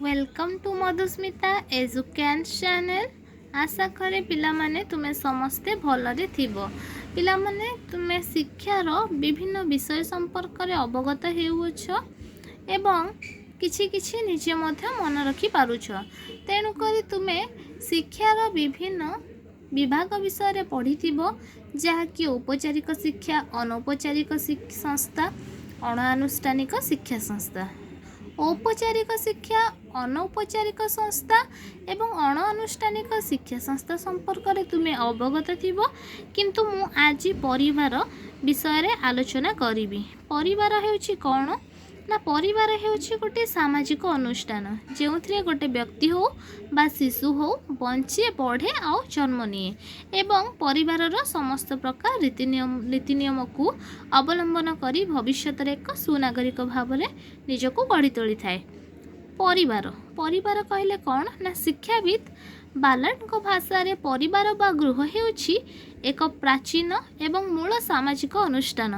Welcome to Madhusmita Education channel. ଆଶା କରେ ପିଲାମାନେ, ତୁମେ ସମସ୍ତେ ଭଲରେ ଥିବ। ପିଲାମାନେ, ତୁମେ ଶିକ୍ଷାର ବିଭିନ୍ନ ବିଷୟ ସମ୍ପର୍କରେ ଅବଗତ ହେଉଅଛ ଏବଂ କିଛି କିଛି ନିଜେ ମଧ୍ୟ ମନେ ରଖିପାରୁଛ। ତେଣୁକରି ତୁମେ ଶିକ୍ଷାର ବିଭିନ୍ନ ବିଭାଗ ବିଷୟରେ ପଢ଼ିଥିବ, ଯାହାକି ଔପଚାରିକ ଶିକ୍ଷା, ଅନୌପଚାରିକ ସଂସ୍ଥା, ଅଣଆନୁଷ୍ଠାନିକ ଶିକ୍ଷା ସଂସ୍ଥା। ଔପଚାରିକ ଶିକ୍ଷା, ଅନୌପଚାରିକ ସଂସ୍ଥା ଏବଂ ଅଣଆନୁଷ୍ଠାନିକ ଶିକ୍ଷା ସଂସ୍ଥା ସମ୍ପର୍କରେ ତୁମେ ଅବଗତ ଥିବ, କିନ୍ତୁ ମୁଁ ଆଜି ପରିବାର ବିଷୟରେ ଆଲୋଚନା କରିବି। ପରିବାର ହେଉଛି କ'ଣ ନା, ପରିବାର ହେଉଛି ଗୋଟିଏ ସାମାଜିକ ଅନୁଷ୍ଠାନ, ଯେଉଁଥିରେ ଗୋଟେ ବ୍ୟକ୍ତି ହେଉ ବା ଶିଶୁ ହେଉ ବଞ୍ଚେ, ବଢ଼େ ଆଉ ଜନ୍ମ ନିଏ ଏବଂ ପରିବାରର ସମସ୍ତ ପ୍ରକାର ନୀତିନିୟମକୁ ଅବଲମ୍ବନ କରି ଭବିଷ୍ୟତରେ ଏକ ସୁନାଗରିକ ଭାବରେ ନିଜକୁ ଗଢ଼ି ତୋଳିଥାଏ। ପରିବାର କହିଲେ କ'ଣ ନା, ଶିକ୍ଷାବିତ୍ ବାଲାର୍ଡଙ୍କ ଭାଷାରେ ପରିବାର ବା ଗୃହ ହେଉଛି ଏକ ପ୍ରାଚୀନ ଏବଂ ମୂଳ ସାମାଜିକ ଅନୁଷ୍ଠାନ,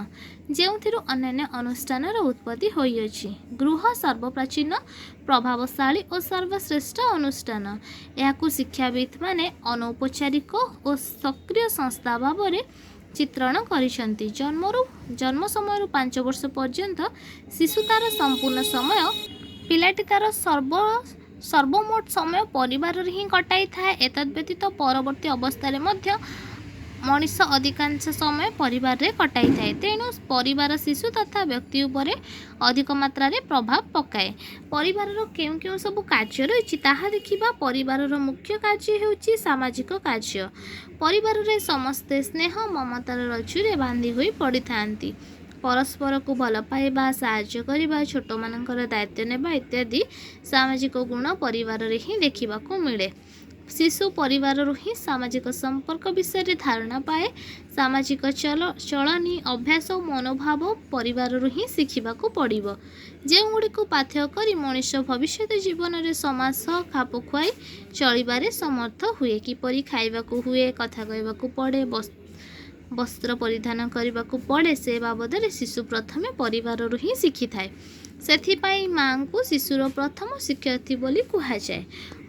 ଯେଉଁଥିରୁ ଅନ୍ୟାନ୍ୟ ଅନୁଷ୍ଠାନର ଉତ୍ପତ୍ତି ହୋଇଅଛି। ଗୃହ ସର୍ବପ୍ରାଚୀନ, ପ୍ରଭାବଶାଳୀ ଓ ସର୍ବଶ୍ରେଷ୍ଠ ଅନୁଷ୍ଠାନ। ଏହାକୁ ଶିକ୍ଷାବିତ୍ମାନେ ଅନୌପଚାରିକ ଓ ସକ୍ରିୟ ସଂସ୍ଥା ଭାବରେ ଚିତ୍ରଣ କରିଛନ୍ତି। ଜନ୍ମ ସମୟରୁ 5 ବର୍ଷ ପର୍ଯ୍ୟନ୍ତ ଶିଶୁ ତାର ସମ୍ପୂର୍ଣ୍ଣ ସମୟ, ପିଲାଟି ତାର ସର୍ବମୋଟ ସମୟ ପରିବାରରେ ହିଁ କଟାଇଥାଏ। ଏତଦ୍ ବ୍ୟତୀତ ପରବର୍ତ୍ତୀ ଅବସ୍ଥାରେ ମଧ୍ୟ ମଣିଷ ଅଧିକାଂଶ ସମୟ ପରିବାରରେ କଟାଇଥାଏ। ତେଣୁ ପରିବାର ଶିଶୁ ତଥା ବ୍ୟକ୍ତି ଉପରେ ଅଧିକ ମାତ୍ରାରେ ପ୍ରଭାବ ପକାଏ। ପରିବାରର କେଉଁ କେଉଁ ସବୁ କାର୍ଯ୍ୟ ରହିଛି, ତାହା ଦେଖିବା। ପରିବାରର ମୁଖ୍ୟ କାର୍ଯ୍ୟ ହେଉଛି ସାମାଜିକ କାର୍ଯ୍ୟ। ପରିବାରରେ ସମସ୍ତେ ସ୍ନେହ ମମତାର ରଜ୍ଜୁରେ ବାନ୍ଧି ହୋଇ ପଡ଼ିଥାନ୍ତି। ପରସ୍ପରକୁ ଭଲ ପାଇବା, ସାହାଯ୍ୟ କରିବା, ଛୋଟମାନଙ୍କର ଦାୟିତ୍ୱ ନେବା ଇତ୍ୟାଦି ସାମାଜିକ ଗୁଣ ପରିବାରରେ ହିଁ ଦେଖିବାକୁ ମିଳେ। ଶିଶୁ ପରିବାରରୁ ହିଁ ସାମାଜିକ ସମ୍ପର୍କ ବିଷୟରେ ଧାରଣା ପାଏ। ସାମାଜିକ ଚଳନି, ଅଭ୍ୟାସ ଓ ମନୋଭାବ ପରିବାରରୁ ହିଁ ଶିଖିବାକୁ ପଡ଼ିବ, ଯେଉଁଗୁଡ଼ିକୁ ପାଥେୟ କରି ମଣିଷ ଭବିଷ୍ୟତ ଜୀବନରେ ସମାଜ ସହ ଖାପ ଖୁଆଇ ଚଳିବାରେ ସମର୍ଥ ହୁଏ। କିପରି ଖାଇବାକୁ ହୁଏ, କଥା କହିବାକୁ ପଡ଼େ, ବସ୍ତ୍ର ପରିଧାନ କରିବାକୁ ପଡ଼େ, ସେ ବାବଦରେ ଶିଶୁ ପ୍ରଥମେ ପରିବାରରୁ ହିଁ ଶିଖିଥାଏ। ସେଥିପାଇଁ ମାଆଙ୍କୁ ଶିଶୁର ପ୍ରଥମ ଶିକ୍ଷୟିତ୍ରୀ ବୋଲି କୁହାଯାଏ।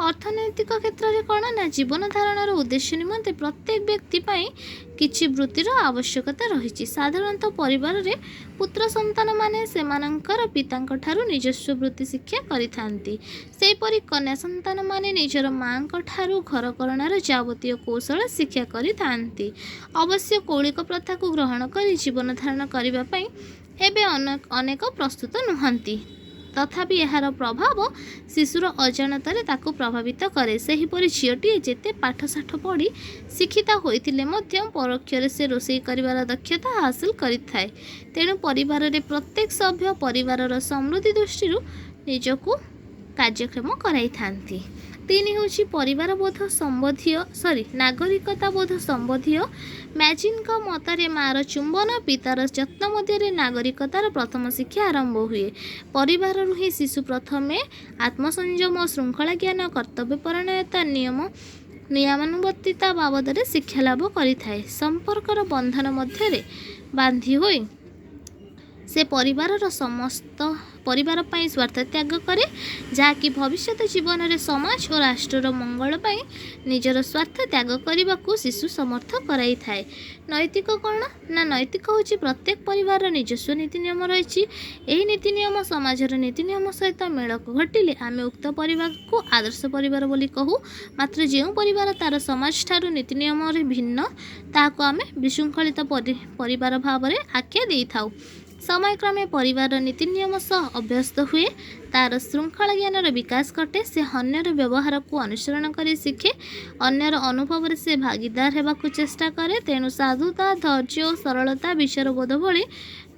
ଅର୍ଥନୈତିକ କ୍ଷେତ୍ରରେ କ'ଣ ନା, ଜୀବନ ଧାରଣର ଉଦ୍ଦେଶ୍ୟ ନିମନ୍ତେ ପ୍ରତ୍ୟେକ ବ୍ୟକ୍ତି ପାଇଁ କିଛି ବୃତ୍ତିର ଆବଶ୍ୟକତା ରହିଛି। ସାଧାରଣତଃ ପରିବାରରେ ପୁତ୍ର ସନ୍ତାନମାନେ ସେମାନଙ୍କର ପିତାଙ୍କ ଠାରୁ ନିଜସ୍ୱ ବୃତ୍ତି ଶିକ୍ଷା କରିଥାନ୍ତି। ସେହିପରି କନ୍ୟା ସନ୍ତାନମାନେ ନିଜର ମାଆଙ୍କ ଠାରୁ ଘରକରଣାର ଯାବତୀୟ କୌଶଳ ଶିକ୍ଷା କରିଥାନ୍ତି। ଅବଶ୍ୟ କୌଳିକ ପ୍ରଥାକୁ ଗ୍ରହଣ କରି ଜୀବନ ଧାରଣ କରିବା ପାଇଁ ଏବେ ଅନେକ ପ୍ରସ୍ତୁତ ନୁହନ୍ତି। ତଥାପି ଏହାର ପ୍ରଭାବ ଶିଶୁର ଅଜାଣତରେ ତାକୁ ପ୍ରଭାବିତ କରେ। ସେହିପରି ଝିଅଟିଏ ଯେତେ ପାଠଶାଠ ପଢ଼ି ଶିକ୍ଷିତା ହୋଇଥିଲେ ମଧ୍ୟ ପରୋକ୍ଷରେ ସେ ରୋଷେଇ କରିବାର ଦକ୍ଷତା ହାସଲ କରିଥାଏ। ତେଣୁ ପରିବାରରେ ପ୍ରତ୍ୟେକ ସଭ୍ୟ ପରିବାରର ସମୃଦ୍ଧି ଦୃଷ୍ଟିରୁ ନିଜକୁ କାର୍ଯ୍ୟକ୍ଷମ କରାଇଥାନ୍ତି। ତିନି ହେଉଛି ପରିବାର ବୋଧ ସମ୍ବନ୍ଧୀୟ, ସରି, ନାଗରିକତା ବୋଧ ସମ୍ବନ୍ଧୀୟ। ମ୍ୟାଜିନଙ୍କ ମତରେ ମାଆର ଚୁମ୍ବନ, ପିତାର ଯତ୍ନ ମଧ୍ୟରେ ନାଗରିକତାର ପ୍ରଥମ ଶିକ୍ଷା ଆରମ୍ଭ ହୁଏ। ପରିବାରରୁ ହିଁ ଶିଶୁ ପ୍ରଥମେ ଆତ୍ମସଂଯମ, ଶୃଙ୍ଖଳା ଜ୍ଞାନ, କର୍ତ୍ତବ୍ୟପରାୟଣତା, ନିୟମାନୁବର୍ତ୍ତିତା ବାବଦରେ ଶିକ୍ଷା ଲାଭ କରିଥାଏ। ସମ୍ପର୍କର ବନ୍ଧନ ମଧ୍ୟରେ ବାନ୍ଧି ହୋଇ ସେ ପରିବାରର ସମସ୍ତ ପରିବାର ପାଇଁ ସ୍ୱାର୍ଥ ତ୍ୟାଗ କରେ, ଯାହାକି ଭବିଷ୍ୟତ ଜୀବନରେ ସମାଜ ଓ ରାଷ୍ଟ୍ରର ମଙ୍ଗଳ ପାଇଁ ନିଜର ସ୍ୱାର୍ଥ ତ୍ୟାଗ କରିବାକୁ ଶିଶୁ ସମର୍ଥ କରାଇଥାଏ। ନୈତିକ କ'ଣ ନା, ନୈତିକ ହେଉଛି ପ୍ରତ୍ୟେକ ପରିବାରର ନିଜସ୍ୱ ନୀତି ନିୟମ ରହିଛି। ଏହି ନୀତି ନିୟମ ସମାଜର ନୀତି ନିୟମ ସହିତ ମେଳ ଘଟିଲେ ଆମେ ଉକ୍ତ ପରିବାରକୁ ଆଦର୍ଶ ପରିବାର ବୋଲି କହୁ। ମାତ୍ର ଯେଉଁ ପରିବାର ତା'ର ସମାଜ ଠାରୁ ନୀତି ନିୟମରେ ଭିନ୍ନ, ତାହାକୁ ଆମେ ବିଶୃଙ୍ଖଳିତ ପରିବାର ଭାବରେ ଆଖ୍ୟା ଦେଇଥାଉ। ସମୟକ୍ରମେ ପରିବାରର ନୀତି ନିୟମ ସହ ଅଭ୍ୟସ୍ତ ହୁଏ, ତା'ର ଶୃଙ୍ଖଳା ଜ୍ଞାନର ବିକାଶ ଘଟେ। ସେ ଅନ୍ୟର ବ୍ୟବହାରକୁ ଅନୁସରଣ କରି ଶିଖେ। ଅନ୍ୟର ଅନୁଭବରେ ସେ ଭାଗିଦାର ହେବାକୁ ଚେଷ୍ଟା କରେ। ତେଣୁ ସାଧୁତା, ଧୈର୍ଯ୍ୟ ଓ ସରଳତା, ବିଚାରବୋଧ ଭଳି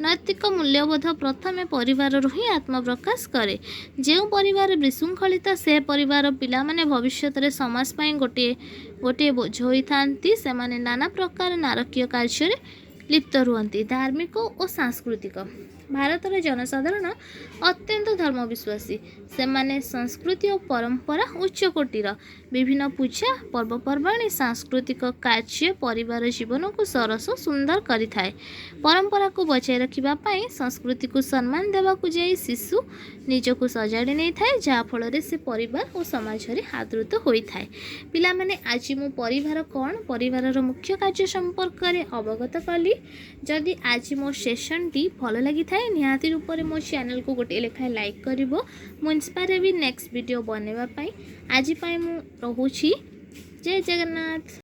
ନୈତିକ ମୂଲ୍ୟବୋଧ ପ୍ରଥମେ ପରିବାରରୁ ହିଁ ଆତ୍ମପ୍ରକାଶ କରେ। ଯେଉଁ ପରିବାର ବିଶୃଙ୍ଖଳିତ, ସେ ପରିବାର ପିଲାମାନେ ଭବିଷ୍ୟତରେ ସମାଜ ପାଇଁ ଗୋଟିଏ ଗୋଟିଏ ବୋଝ ହୋଇଥାନ୍ତି। ସେମାନେ ନାନା ପ୍ରକାର ନାରକୀୟ କାର୍ଯ୍ୟରେ ଲିପ୍ତ ରୁହନ୍ତି। ଧାର୍ମିକ ଓ ସାଂସ୍କୃତିକ। ଭାରତର ଜନସାଧାରଣ ଅତ୍ୟନ୍ତ ଧର୍ମବିଶ୍ୱାସୀ। ସେମାନେ ସଂସ୍କୃତି ଓ ପରମ୍ପରା ଉଚ୍ଚକୋଟୀର। ବିଭିନ୍ନ ପୂଜା, ପର୍ବପର୍ବାଣି, ସାଂସ୍କୃତିକ କାର୍ଯ୍ୟ ପରିବାର ଜୀବନକୁ ସରସ ସୁନ୍ଦର କରିଥାଏ। ପରମ୍ପରାକୁ ବଜାୟ ରଖିବା ପାଇଁ ସଂସ୍କୃତିକୁ ସମ୍ମାନ ଦେବାକୁ ଯାଇ ଶିଶୁ ନିଜକୁ ସଜାଡ଼ି ନେଇଥାଏ, ଯାହାଫଳରେ ସେ ପରିବାର ଓ ସମାଜରେ ଆଦୃତ ହୋଇଥାଏ। ପିଲାମାନେ, ଆଜି ମୁଁ ପରିବାର କ'ଣ, ପରିବାରର ମୁଖ୍ୟ କାର୍ଯ୍ୟ ସମ୍ପର୍କରେ ଅବଗତ କଲି। ଯଦି ଆଜି ମୋ ସେସନ୍ଟି ଭଲ ଲାଗିଥାଏ, ନିହାତି ରୂପରେ ମୋ ଚ୍ୟାନେଲକୁ ଗୋଟିଏ ଲେଖାଏଁ ଲାଇକ୍ କରିବ। ମୁଁ ଇନ୍ସପାୟାର ହେବି ନେକ୍ସଟ ଭିଡ଼ିଓ ବନେଇବା ପାଇଁ। ଆଜି ପାଇଁ ମୁଁ ରହୁଛି। ଜୟ ଜଗନ୍ନାଥ।